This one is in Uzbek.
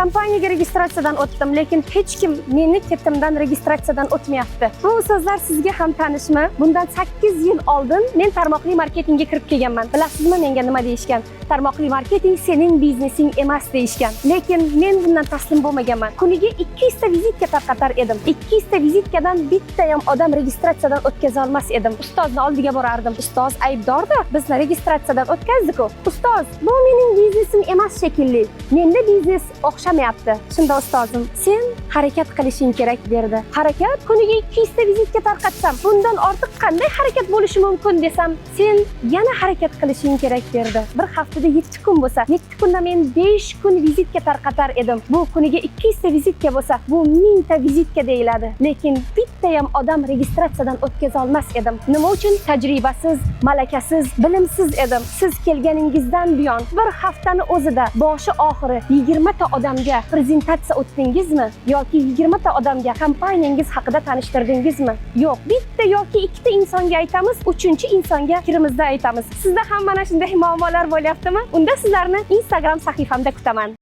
Kompaniyaga registratsiyadan o'tdim, lekin hech kim meni ketimdan registratsiyadan o'tmayapti. Bu so'zlar sizga ham tanishmi? Bundan 8 yil oldin men tarmoqli marketingga kirib kelganman. Bilasizmi, menga nima deyishgan? "Tarmoqli marketing sening biznesing emas", deyishgan. Lekin men bundan taslim bo'lmaganman. Kuniga 200 ta vizitka tarqatar edim. 200 ta vizitkadan bitta ham odam registratsiyadan o'tkaza olmas edim. Ustozni oldiga borardim. "Ustoz aybdorda, bizni registratsiyadan o'tkazdi-ku. Ustoz, bu mening biznesim emas shekilli. Menda biznes o'xshamayapti." Shunda ustozim: "Sen harakat qilishing kerak", derdi. "Harakat? Kuniga 200 ta vizitka tarqatsam, bundan ortiq qanday harakat bo'lishi mumkin?" desam, "Sen yana harakat qilishing kerak", derdi. Bir haftada 7 kun bo'lsa, 7 kunda men 5 kun vizitka tarqatar edim. Bu kuniga 200 ta vizitka bo'lsa, bu 1000 ta vizitka deyiladi. Lekin bitta ham odam registratsiyadan o'tkaza olmas edim. Nima uchun? Tajribasiz, malakasiz, bilimsiz edim. Siz kelganingizdan buyon bir haftani o'zida boshi oxiri 20 ta odamga prezentatsiya o'tdingizmi yoki 20 ta odamga kompaniyangiz haqida tanishtirdingizmi? Yo'q. Bitta yoki ikkita insonga aytamiz, uchinchi insonga fikrimizda aytamiz. Sizda ham mana shunday muammolar bo'lyaptimi? Unda sizlarni Instagram sahifamda kutaman.